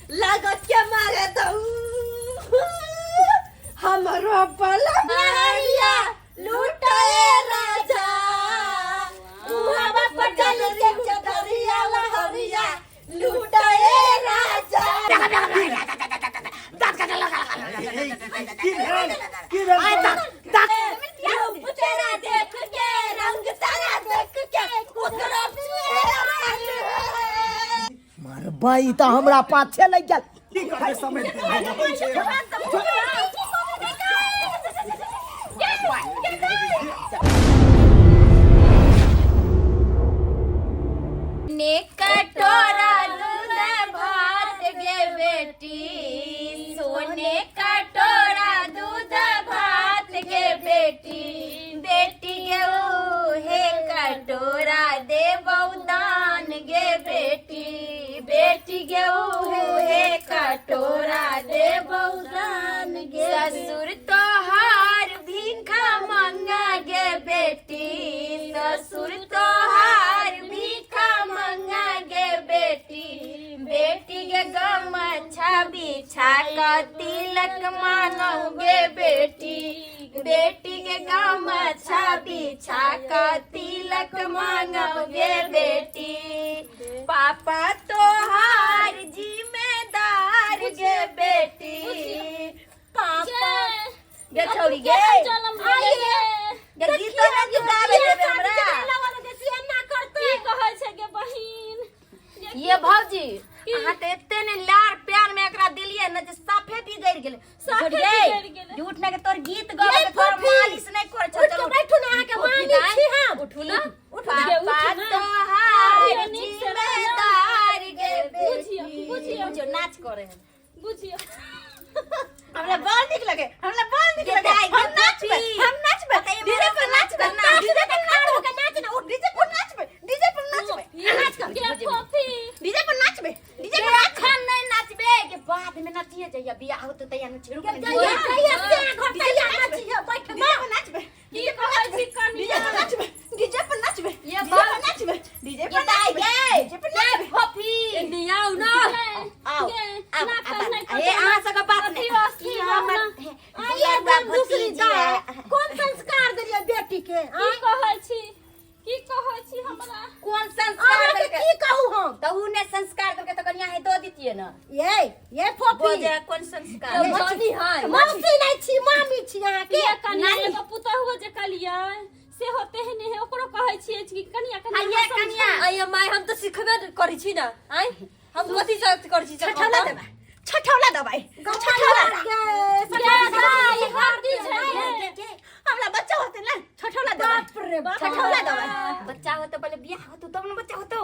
लागत के मारे दऊ हमरो बलहरिया लूटे राजा उहावा पटल रे चदरिया लहरिया लूटे राजा। की भेल, की भेल? रूप तेरा देख के, रंग तेरा देख के, उतरा मरबै तऽ हमरा पाछे लागि गेल। की करबै समझ के होइ छै। ने कटोरा दूध भात गे बेटी, सोने कटोरा दूध भात गे बेटी, बेटी गे हे कटोरा दे दान गे बेटी, बेटी गे हे कटोरा दे दान गे। ससुर तोहार भीखा मंगा गे बेटी, ससुर तोहार भीखा मंगा गे बेटी, बेटी गे गमछा बिछा क तिलक मानो गे बेटी, बेटी के गमछा बिछा क तिलक मांगो गे बेटी। पापा तोहार जिम्मेदार गे बेटी, पापा गे छौड़ी गे गे गीत न गावे देबे हमरा। की कहै छै गे बहिन? ये भौजी, अहाँ तऽ एते ने लार प्यार में एकरा देलियै ने जे साफे बिगड़ि गेलै। साफे छोड़ियै, बिगड़ि गेलै। झूठ ने के तोर गीत गाबै के तोर मालिश नहि करै छौ। उठ के चलू बैठू ने, अहाँके उठी मामी दाइ, छी हम। उठू ने। उठ गे, उठ पापा ने। तोहार आइयो नीक से रहना। जिम्मेदार गे बुझियौ, बेटी। बुझियौ। बुझियौ, नाच करे है। बुझियौ। हमरा बड़ नीक लगे, हमरा बड़ नीक गे लगे। दाइ, गे हम नाचबै, बेटी। हम नाचबै, डीजे पर नाचबै, डीजे पर नाचबै, नाच ना, उठ, डीजे पर नाचबै, डीजे पर नाचबै, नाच कर। गे फोफी। डीजे पर नाचबै, डीजे पर नाचबै। एखन नहि नाचबे के बाद में नाचिए जइया, बियाह होतै तैया ने छिड़ू के। जइया जइया से घर तैया नाचिए बैठ। डीजे पर नाचबै। की कहै छी डीजे कनिया? पर नाचबै, डीजे पर नाचबै, ये डीजे बात- पर नाचबै, डीजे ये पर दाइ नाचबै, गे, डीजे पर ये नाचबै। फोफी। आउ ना। आउ, गे, आउ, ना आउ, कर, नहि कर, हे, अहाँ सबके बात अथी नहि। अस्थिर ई हमर रहना। दुलरुआ दूसरी भतीजी है। कोन संस्कार देलियै बेटी के? की कहै छी, की कहै छी हमरा? कोन संस्कार अहाँके देलकै? की कहू हम? तऽ उ नहि संस्कार देलकै तऽ कनिया हे दऽ दितियै ने। ये फोफी। बोझे कोन संस्कार? मौसी है, मौसी नहीं छी, मामी छी अहाँके। किया कनिया, एगो पुतहुओ जे कलियै से होते है ने, ओकरो कहै छियै कि कनिया कनिया। आइये कनिया। आइए माय, हम तऽ सिखबे करै छी ने। आँय, हम कथी से करै छी? छठौला दबाई, छठौला दबाई, छठौला। हमरा बच्चा होते ना, छठौला दबाई, छठौला दबाई। बच्चा होतौ, पहिले बियाह होतौ तब ने बच्चा होतौ।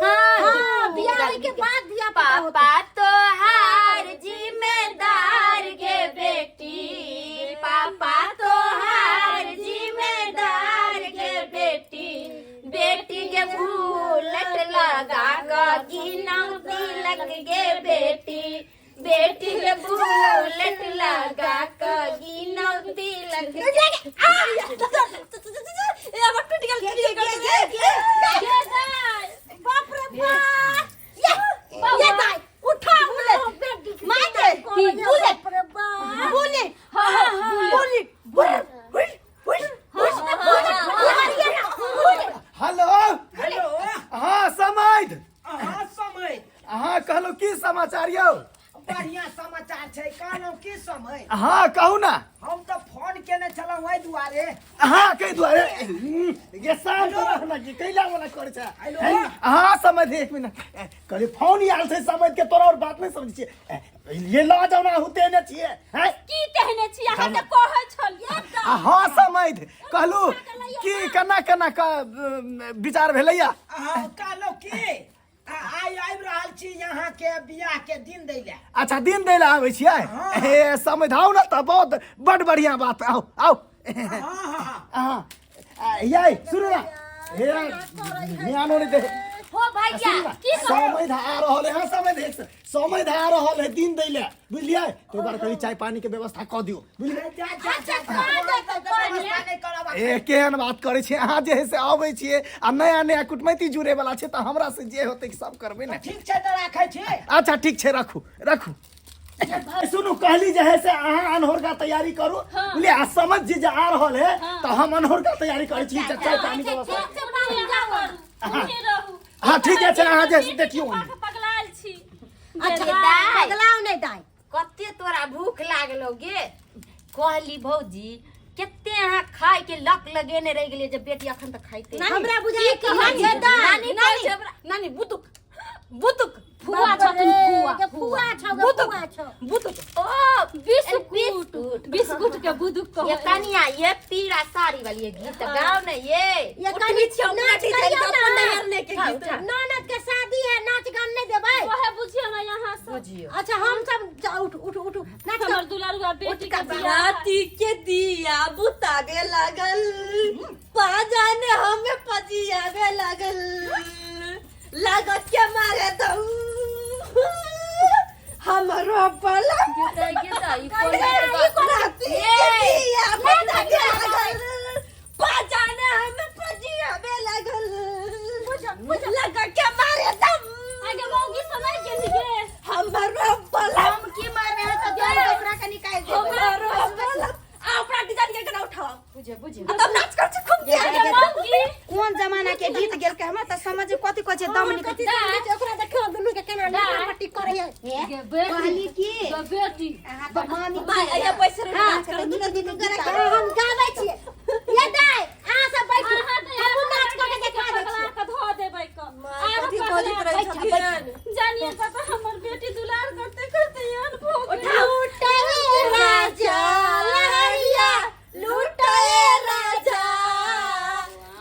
हाँ, बियाह के बाद दिया। पापा तोहार जिम्मेदार गे बेटी, पापा तोहार जिम्मेदार गे बेटी, बेटी के बुलेट लगा क गिनौ तिलक गे बेटी, बेटी के बुलेट लगा क गिनौ तिलक। ए, अब टूट गेल, टूट गेल। बाप रे बाप, ये ये दाई उठा बुलेट मार के, bullet bullet, bullet bullet bullet bullet. Hello. Hello. हाँ समैध। अहाँ समय। अहाँ कहलहुँ, की समाचार यौ? बढ़िया समाचार छै। कहलहुँ की समय। हाँ, कहू ना। हम तऽ फोन केने छलहुँ एहि दुआरे। हाँ, कहि दुआरे ये? शांत रहना कि कैला वाला करै छै? हेलो। हाँ समझ, एक मिनट कहली, फोन आयल छै समझ के। तोरा और बात नहीं समझ छियै। ये लऽ जाउ ना, हुते ने छियै हैं? की कहने छी अहाँ? तऽ कहै छलियै। आ हाँ समझ, कहलू की केना केना का विचार भेलैया? अहाँ कहलहुँ की आइ आबि रहल छी यहाँ के बियाह के दिन दै लए। अच्छा, दिन दै लए आबै छियै? हाँ। हे समझ, आउ ने तऽ बहुत बड बढ़िया बात, आउ आउ। हाँ हाँ हाँ। हाँ, यै सुनू ने, हे ध्यानो नहि दे। हो भैया की समय आ रहल है। हाँ समय देख, समय आ रहल है दिन दै ले, बुझलियै? तो बार कही चाय पानी के व्यवस्था क दियो, बुझलियै? अच्छा ए केहन बात करै छियै अहाँ? जे है से अबै छियै आ नया नया कुटमैती जुड़े वाला छै, तऽ हमरा से जे होतै सब करबै ने। ठीक छै, तऽ राखै छी। अच्छा ठीक छै, रखू रखू। सुनू, कहली जे है से अहाँ अनहोरका तैयारी करू, बुझलियै? आ समझ जे आ रहल है तऽ हम अनहोरका तैयारी करै छी, चाय पानी के व्यवस्था। हाँ ठीक है, अहाँ जे देखियौ। पगलायल छी। अच्छा पगलाउ नहि दाइ। कते तोरा भूख लागलो गे? कहली भौजी, कते अहाँ खाय के लक लगेने रहि गेलियै जे बेटी अखन तक खाइते। हमरा बुझाइ कि नानी, नानी बुतुक बुतुक फुआ छथुन, फुआ। फुआ छौ, फुआ छौ। बुतुक। ओ बिस्कुट, बिस्कुट के बुदुक कहो। ये कनिया, ये पीला साड़ी वाली, ये गीत गाओ ने ये। ये कनी नाच करियो ना, ननद के शादी है, नाच गान नहीं देबै? ओहे बुझियो ना यहाँ से बुझियो। अच्छा हम सब उठ उठ उठ, नाच। हमर दुलारुआ बेटी के बियाह। राती के दिया बुतावे लागल, पाजाने हमें पजियावे लागल, लागत के मारे दऊ हमरो बला। राती के दिया बुतावे लागल, पाजाने हमें पजियावे लागल, लागत के मारे दम आगे मौगी समय गेली गे हमरो बला। हम की मारबै? हम तऽ जान के ओकरा के निकालि देबै। हमरो बला आ अपना डिजाइन के केना उठाओ। बुझे बुझे। आ तब नाच कर छी खूब के। आगे मौगी कोन जमाना के गीत गेल के, हमरा त समझ कथि कहै छै दम निकल। कथी समझै छै? ओकरा देखियौ दुनू के केना नाना पट्टी करैया। गे बेटी, कहली की गे बेटी, अहाँ तऽ मामी। माय आया पैसा रे, नाच कर दुनु दुनु हाँ, हम गाबै छियै। ये दाइ, अहाँ सब बैठू, हमहूँ नाच कऽ के देखा दै पगला छियै। के धो देबै क। कथि बजैत रहै छथिन? जानिए पापा, हमर बेटी दुलार करते करते एहन भऽ गेल। लूटे राजा लहरिया, लूटे राजा,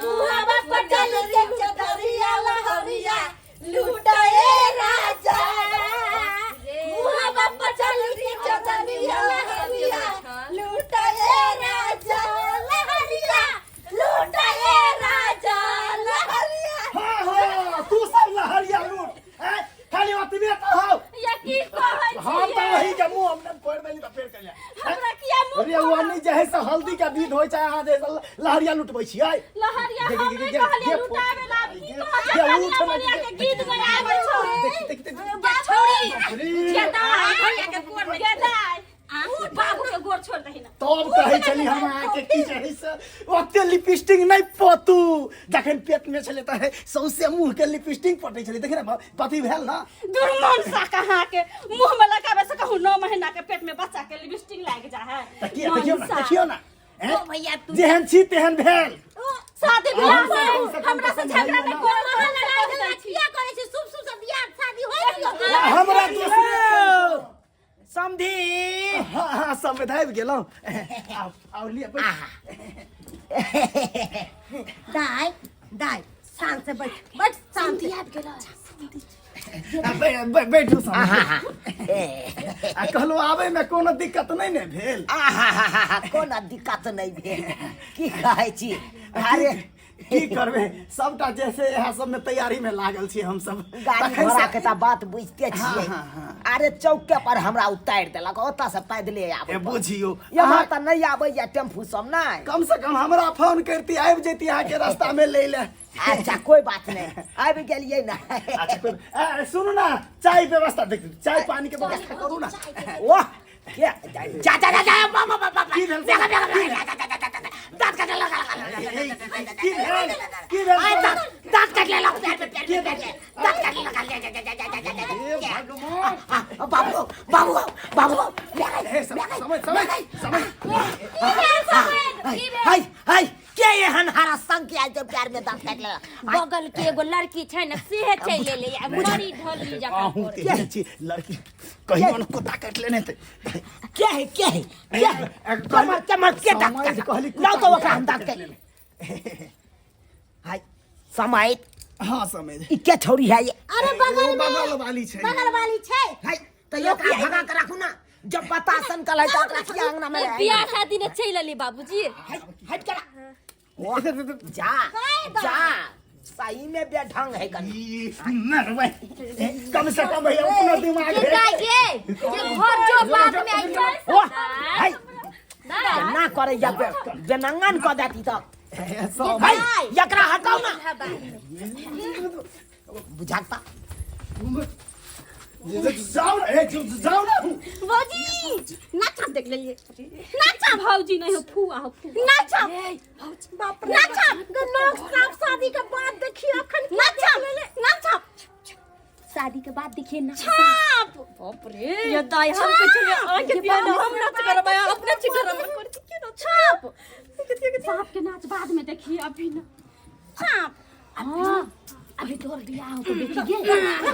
मुहावा पटल के चदरिया लहरिया, लूटे राजा, मुहावा पटल के चदरिया लहरिया, लूटे राजा लहरिया, लूटे राजा लहरिया। हाँ हाँ, तू सब लहरिया लूट हैं, खाली ओतबे कहौ। या की कहै हम तऽ छियै? वही के मुंह हमने फोड़ देली तऽ फेर कहिया हमरा किया मुँह? अरे ओ नहीं जे है से हल्दी के विध होइ छै, अहाँ जे लहरिया लुटबै छियै। लहरिया देख, हम देख, नहि देख, कहलियै देख, लुटाबे ला। की देख, कहै देख, छै? उठ ना, कनिया के गीत गाबै छौ। देख देख देख। छौड़ी। अरे, गेदाइ गेदाइ, उठ, बाबू के गोर छोड़ दही ना। तब कहै छली हम अहाँके की जे है से ओते लिपस्टिक नहि पोतू। जखन पेट मे छलै तऽ सौंसे मुँह के लिपस्टिक पटै छलै, देख ने पति भेल ना। दुर्मन सा कहाँ के मुंह में लगावे से कहूँ 9 महीना के पेट में बच्चा के लिपस्टिक लाग जा है। तऽ किया देखियौ ना, देखियौ ना हैं? ओ भैया तू जेहन छी तेहन भेल। शादी बियाह अहाँ से से कम से कम हमरा से पसंद झगड़ा होइए नहि ना। करू। अहाँ लड़ाइ झगड़ा किया करै छी? शुभ शुभ से बियाह शादी होइ दियौ। हमरा दोसरे समधी। हाँ हाँ, सब आबि गेलहुँ, आउ आउ, लिअ बैठ। दाइ दाइ, शांत से बैठ बैठ, शांत से। आ, बैठू सब। आ कहलहुँ आबै मे कोनो दिक्कत नहि ने भेल? आहा, कोनो दिक्कत नहि भेल। की कहै छी? अरे की करबै, सबटा जैसे इएह सबमे तैयारी मे लागल छी हमसब। गाड़ी तखन घोड़ा के तऽ बात बुझते हाँ, छियै। हाँ, हाँ। अरे चौके पर हमरा उतारि देलक, ओतऽ से पैदले आबै। ए बुझियौ, यहाँ तऽ नहि आबैया टेम्पू सब नहि। कम से कम हमरा फोन करती, आबि जैती अहाँके रास्ता मे लै ले। अच्छा कोई बात नहीं, आबि गेलियै ना। अच्छा ए, सुनू ना, चाय व्यवस्था देख, चाय पानी के व्यवस्था करू ना। वाह के जा जा जा जा बाबा बाबा। की भेल? देखा देखा देखा, दांत काटे लगा। की भेल? की भेल? आय दांत दांत काट लेलक, पैर पे पैर पे पैर पे दांत काट लेलक। जा जा जा जा जा जा। हे भगवान! बाबू बाबू बाबू। हे समय समय समय समय। हाय हाय, के एहन हरा संग के आज प्यार में दांत काट लेलक? बगल के एगो लड़की छै ने, सेहे चलि एलै आ मरी ढली जकाँ अहूँ करै। तेहने छी लड़की, कहियो न कुत्ता काटि लेने हेतै। के है, के है, के है? कमर कमर के दांत समय काट कहली लाओ तो ओकरा हम दांत काटि काट लेने। हाय समय। हाँ समय। ई के छौरी है ये? अरे बगल में बगल वाली छै। बगल वाली छै। हाय तो ओकरा भगा के राखू ना, जब पता सनकल है तो ओकरा किया अंगना में रहे? बियाह शादी ने चलि एली बाबूजी। हट हट करा, जा जा सही में बेढंग है कनी। ई, मरबै। कम से कम भैया अपनो दिमाग के है। दाई गे जे घर जो बाद में आई ओ हाय ना करे जा बेनंगन क देती त सब भाई एकरा हटाओ ना बुझाता जाओ ना ए, जाओ ना। भौजी नाचा देख लेलिए, नाचा। भौजी नहीं हो, फुआ हो, फुआ। नाचा बाप रे नाचा लोग साफ शादी के बाद देखिए अखन नाचा नाचा शादी के बाद देखिए ना। छाप बाप रे ये दाई हम कुछ आके बियाह ना हम नाच करबै, अपने चिकर कर के ना छाप सांप के नाच बाद में देखिए, अभी ना। छाप। हाँ, अभी तोर बियाह हो तो बेटी गे।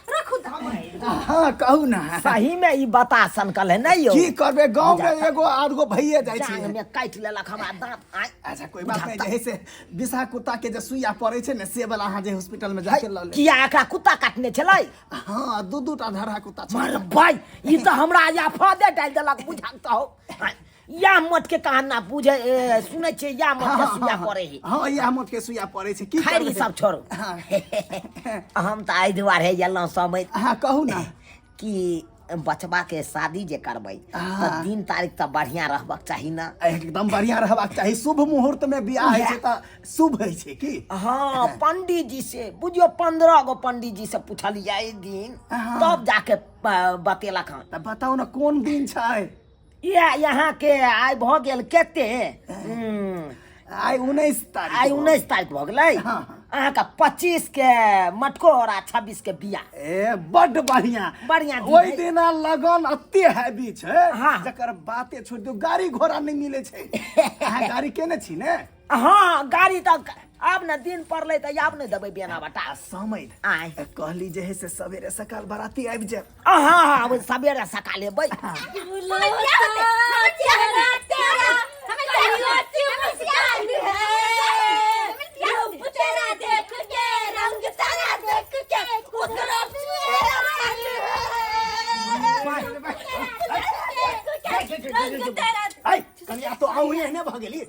रखू दा। हाँ कहू ना। सही में ई बता सनकल है नहीं यो। की करबे, गांव में एगो आधगो भइए जाइ जांग छै। में काटि लेलक हमरा दांत आय। अच्छा कोई बात नहीं, जे से बिसा कुत्ता के जे सुइया पड़े छै ने से वाला अहाँ जे हॉस्पिटल में जाके ल ले। किया एकरा कुत्ता काटने छलै? हाँ दू दू टा धरा कुत्ता छै। मर भाई ई तऽ हमरा या फदे डालि देलक बुझाक तऽ हो। आय, या मठ के कहाँ ना बुझे सुनै छियै या मठ के सुइया पड़े है। हाँ या मठ के सुइया पड़े छै। की खैर ई करबै? सब छोड़ू। हाँ। हम तऽ एहि दुआरे एलहुँ समय हाँ कहू ना कि बचबा के शादी जे करबै तऽ हाँ। दिन तारीख तऽ बढ़िया रहबाक चाही ना। एकदम बढ़िया रहबाक चाही, शुभ मुहूर्त में बियाह होइ छै तऽ शुभ होइ छै की। हाँ पंडित जी से बुझियो 15 गो पंडित जी से पूछलियै एहि दिन हाँ। तब जाके बतेलक हन। तऽ बताउ ने कोन दिन छै? या यहाँ के आइ भऽ गेल कते? आइ 19 तारीख। आइ 19 तारीख भऽ गेलै। हाँ। अहाँके 25 के मटकोर आ 26 के बियाह। ए बड्ड बढ़िया बढ़िया दिन ओहि है। दिना लगन अते हैवी छै हाँ। जकर बाते छोड़ि दियौ, गाड़ी घोड़ा नहि मिलै छै। अहाँ गाड़ी केने छी ने? हाँ गाड़ी तऽ आब ने दिन पड़लै तऽ आब ने देबै बेना बटा। समय आय। कहली जे है से सवेरे सकाल बराती आबि जायब। हाँ हाँ ओहि सवेरे सकाल एबै। ऐ कनिया तो अहूँ एहने भऽ गेली। ए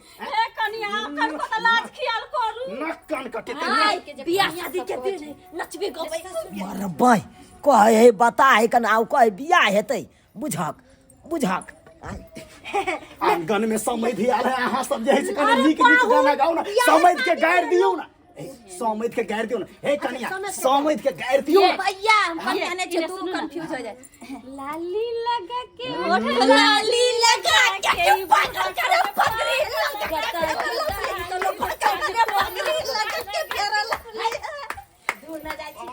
कनिया कन को त लाज खियाल करू। नक कान कटेतै। बियाह शादी के दिन है, नचबे गबै। मरबै कहै है बता है कन आउ कहै बियाह हेतै बुझक बुझक। आंगन में समैध आयल है, अहाँ सब जे है से कनि नीक नीक गाना गाउ ना, समैध के गारि दियौ ना। ए, समैध के गारि दियौ ना। हे कनिया समैध के गारि दियौ ना। भैया हम कनिया ने छै, तू कंफ्यूज हो जाए। लाली लगा के लाली लगा के पागल करे पगड़ी लगा के पगड़ी लगा के फेरा दूर ना जाइ छी।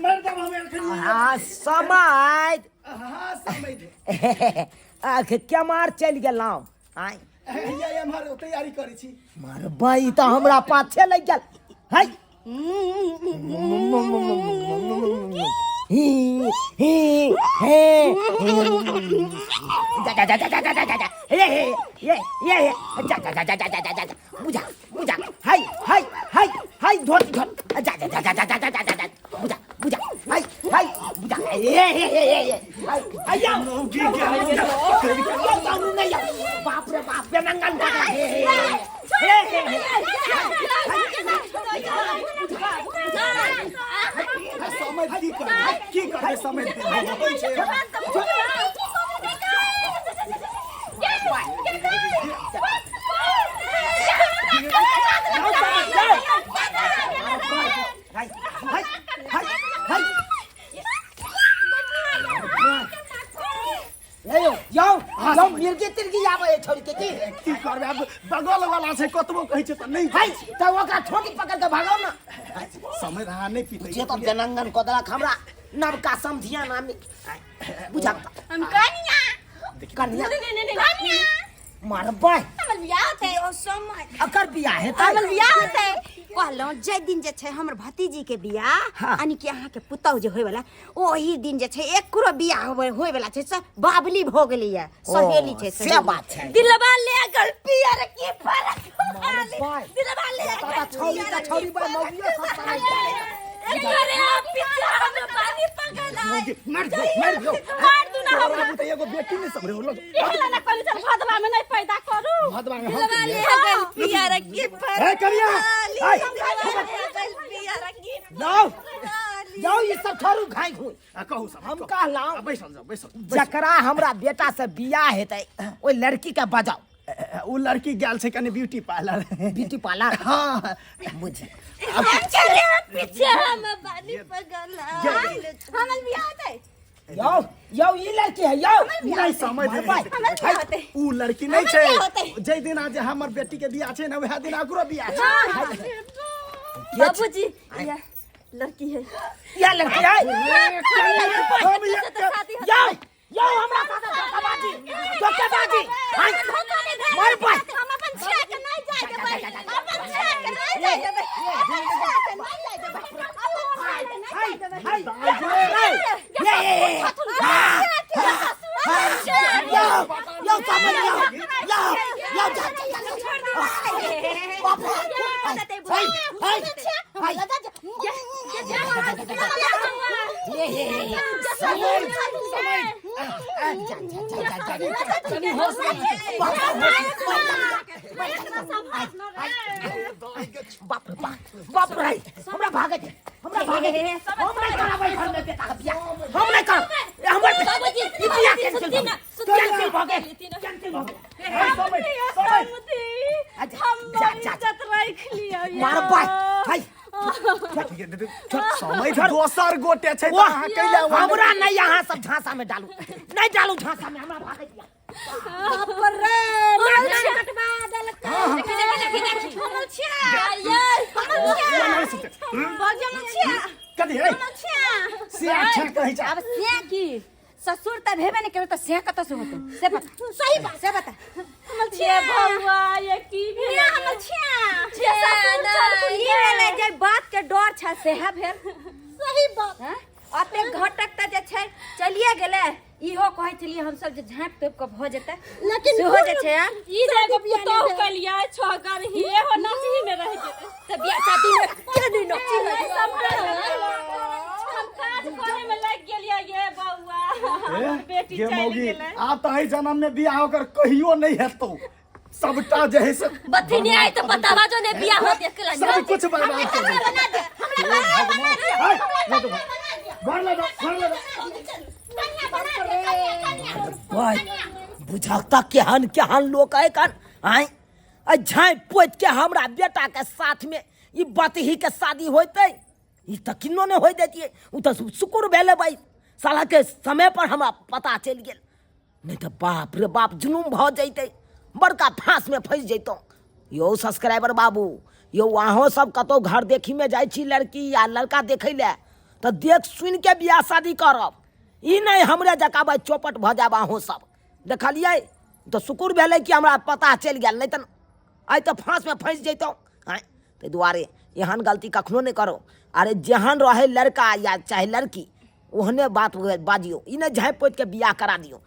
मर देब हम एखन। हाँ समाज हाँ समैध। आख केमार चलि गेलहुँ आय। हैया एम्हर तैयारी करै छी। मरबै तऽ हमरा पाछे लागि गेल। है ही ही हे जा जा जा जा जा जा जा जा हे हे ये ये हे जा जा जा जा जा जा जा जा बुझा बुझा हाय हाय हाय हाय धोती धोत जा जा जा जा जा जा जा जा जा बुझा बुझा हाय हाय बुझा हे हे हे हे हाय हाय जाओ जाओ नहीं जाओ बाप रे बाप बेनंगन हे हे हे हे समैध की करबै, की करबै समैध के? छै। हाय हाय हाय हाय ए यौ यौ यौ मिर्गी तिर्गी आबै है छोड़ी के की? की करबै आब, बगल वाला छै, कतबो कहै छै तऽ नहि। हाय तऽ ओकरा छोटी पकड़ के भगाउ ना। समैध अहाँ नहि पीतै। जे तऽ बेनंगन कऽ देलक हमरा नवका समधिया नामी बुझक। हम कनिया कनिया कनिया मरबै। हमर बियाह होतै ओ समय। अकर बियाह हेतै? हमर बियाह होतै कहलहुँ जे दिन जे छै हमर भतीजी के बियाह हाँ। यानी कि अहाँके पुतहु जे होयवला ओही दिन जे छै एकरो बियाह होय वाला छै, से बाबली भऽ गेलैया सहेली छै। ओ, से सहेली। बात छै। दिलवा ले गेल पियर की फरक मरबै। दिलवा ले दादा गेल छौरी पियर तऽ की छौरी बा मौगियो सब सड़ै छै। अरे आप पीछे हम पानी पकड़ आए। मार दियौ मार दियौ। मार दू ना हमरा। हमरा तऽ एगो बेटी नहि सम्हरे होलो। इहे ना कहली चल भदवा में नहीं पैदा करू। भदवा में हम दिलवा ले गेल पियर की फरक हे कनिया, वाली। आय। दिलवा ले गेल जाओ जाओ ई सब छोड़ू घाई घुई। आ कहू सब। हम कहलहुँ आ, बैसल जाओ, बैसल। जकरा हमरा बेटा से बियाह हेतै ओहि लड़की के बजाओ। उ लड़की गेल छै कनि ब्यूटी पार्लर। Beauty parlour? हाँ। बुझी चले पीछे हम बानी पगला हमर बियाह होतै। यौ यौ ई लड़की है यौ। नहीं समझ मार भाई। हमर बियाह होतै। उ लड़की नहीं हमर छै। बियाह होतै। जै दिन आज हमर बेटी के बियाह छै ने वएह दिन ओकरो बियाह छै। बाबूजी यह लड़की है। यह लड़की है। हम ये- यौ यौ हमरा साथे धोखाबाजी धोखाबाजी। हाय मार भाई। हम अपन छिया के नहीं जाय देबै, अपन छिया के नहीं जाय देबै, अपन छिया के नहीं जाय देबै, अपन छिया के नहीं जाय देबै। हाय ये ये ये यौ यौ समझ यौ यौ यौ जा जा जा बाप रे। हाय हाय हाय ये ये ये जा जा जा जा जा कनि होश में बाप रे बाप, बाप रे, हमरा भागे दे, हमरा भागे दे। हम नहीं कराबै घर में बेटा के बियाह, हम नहीं करब। ए, हमर बाबूजी, ई बियाह कैंसिल सुनती ना, कैंसिल भऽ गेल, कैंसिल भऽ गेल। समय अच्छा, हम जा, जा, इज्जत राख लिया। मार बाय हाय। समय दोसर गोटे छै तऽ वाह, अहाँ कैला हमरा नहीं यहाँ सब झांसा में डालू, नहीं डालू झांसा में, हमरा भागे दिया। बाप रे नाल कटवा देलकै। देखी देखी देखी हमर छिया हमर छिया बाजी हमर छिया कथी है हमर छिया से अच्छा कहै छै। आब से की ससुर त भेबे नहीं केलौ त से कतऽ से होतौ से बता, सही बात से बता। हमर छिया भौआ ये की भेल? हमर छिया छिया ससुर चल ई भेलै जे बात के डर छै सेहा भेल। सही बात। हैं? अते घटक त जे छै चलिए गेलै। इहो कहै छलियै हमसब जे झाँपि तोपि कऽ भऽ जेतै, लेकिन सेहो जे छै आ। ई जे एगो पुतोहु कलिया छहगर ही एहो नचही में रह गेलै। तऽ बियाह शादी में के नहि नची है? हम काज करे में लागि गेलियै ये बौआ, हमर बेटी गे चलि मौगी, गेलै। आब तऽ एहि जन्म में बियाह ओकर कहियो नहीं हेतौ, सबटा जे है से बथिनी आई तो बतावा जो ने बियाह हो देखला सब कुछ बर्बाद कर देलकै। बना दे हमरा, बना दे। हाय, ले दो घर, ले दो घर, ले दो। कन्या बना दे, कन्या कन्या। भाई बुझकता केहन केहन लोक है कन आय आ झाँपि पोति के हमरा बेटा के साथ में ई बतही के शादी होतै, ई तऽ किन्नो नहि होय दैतियै। ओ तऽ शुक्र भेलै भाई साला के समय पर हमरा पता चलि गेल, नहीं तऽ बाप रे बाप जुलूम भऽ जैतै, बड़का फाँस में फँसि जैतहुँ। यौ सब्सक्राइबर बाबू, यौ अहूँ सब कतहु घर देखीमे जाइ छी लड़की या लड़का देखै लए तऽ देख सुनि के बियाह शादी करब, ई नहि हमरे जकाँ भाई चौपट भऽ जायब। अहूँ सब देखलियै तऽ शुक्र भेलै कि हमरा पता चलि गेल, नहि तऽ आइ तऽ फाँसमे फँसि जैतहुँ। आँय ताहि दुआरे एहन गलती कखनो नहि करू। अरे जेहन रहै लड़का या चाहे लड़की ओहने बात बाजियौ, ई नहि झाँपि पोति के बियाह करा दियौ।